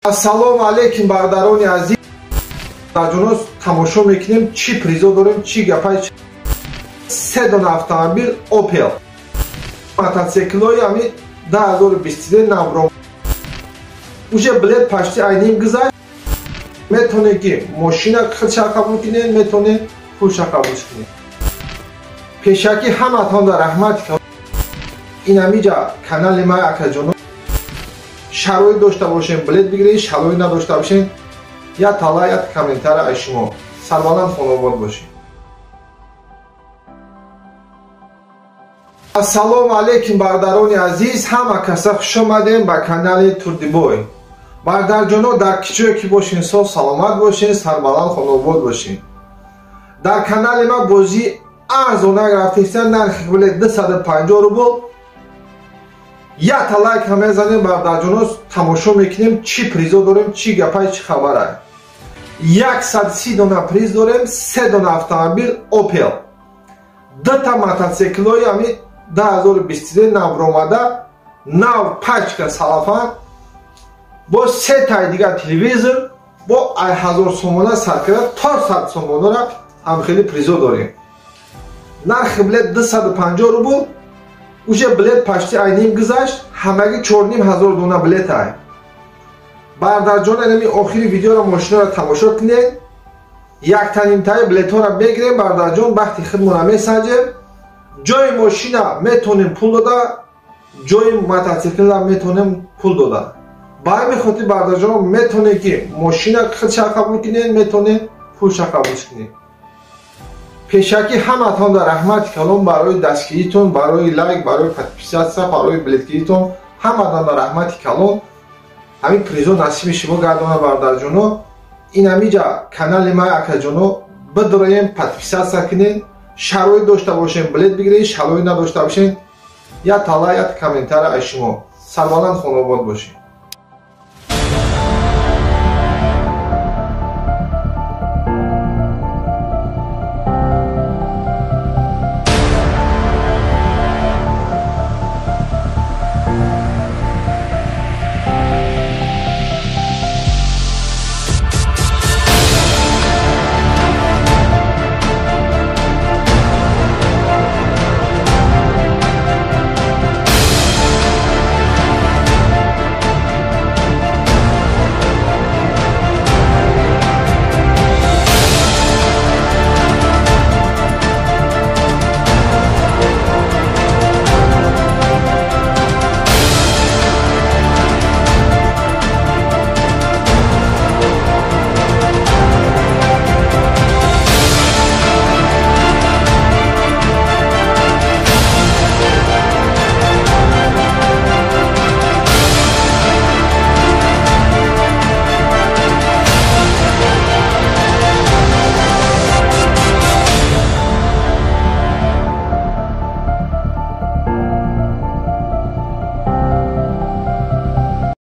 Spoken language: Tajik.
Ассалому алейкум, бародарони азиз. Ҷонос тамошо мекунем, чӣ призо дорем, чӣ гапай. Се дона автомобил Opel, мотоциклҳои ами 2023 навро. Уже билет почти айним гузашт. Метонед ки мошина худша қабул кунед, метонед пулша қабул кунед. Пешакӣ ҳаматонда раҳмат. Инамиҷа канали ма, акаҷоно, шароит дошта бошем, билет бигиред, шароит надошта бошем, я тала, я комментарий аз шумо. Сарбаланд, хонобод бошед. Ассалому алейкум, бародарони азиз. Ҳама каса хуш омадем ба канали Турдибой. Бародарҷоно, дар кичое ки бошен, соф саломат бошен, сарбаланд, хонобод бошен. Дар канали ма бозӣ арзона рафтеста, нархи билет 250 рубл. Якта лайк ҳам мезанем, бародарҷоно, тамошо мекунем, чӣ призо дорем, чӣ гапай, чӣ хабарай. 130 дона приз дорем: се дона автомобил Opel, дута мотоциклҳои ами 2023 навромада, нав, пачка салафан, бо сетаи дигар телевизор, бо ай 1000 сомона сар карда то 100 сомонара ҳамхели призо дорем. Нархи билет 250 рубл. Уже билет почти айним гузашт, ҳамагӣ 4500 дона билет ай. Бародарҷон, инами охири видеоро, мошинаро тамошо кунед. Яктанимтаи билетҳоро мегирем, бародарҷон, бахти худмонро месанҷем. Ҷои мошина метонем пул дода, ҷои мотоциклра метонем пул дода. Ба ҳамин хотир, бародарҷон, метонед ки мошина худша қабул кунед, метонед пулша қабул кунед. Пешакӣ ҳаматонда раҳмати калон барои дастгиритон, барои лайк, барои подписаться, барои билетгиритон. Ҳаматонда раҳмати калон. Ҳамин призо насиби шумо гардона, бародарҷоно. Инамиҷа канали ма, акаҷоно, бидроем, подписаться кунед. Шароит дошта бошем, билет бигиред, шароит надошта бошем, я тала, я комментарий аз шумо. Сарбаланд, хонобод бошед.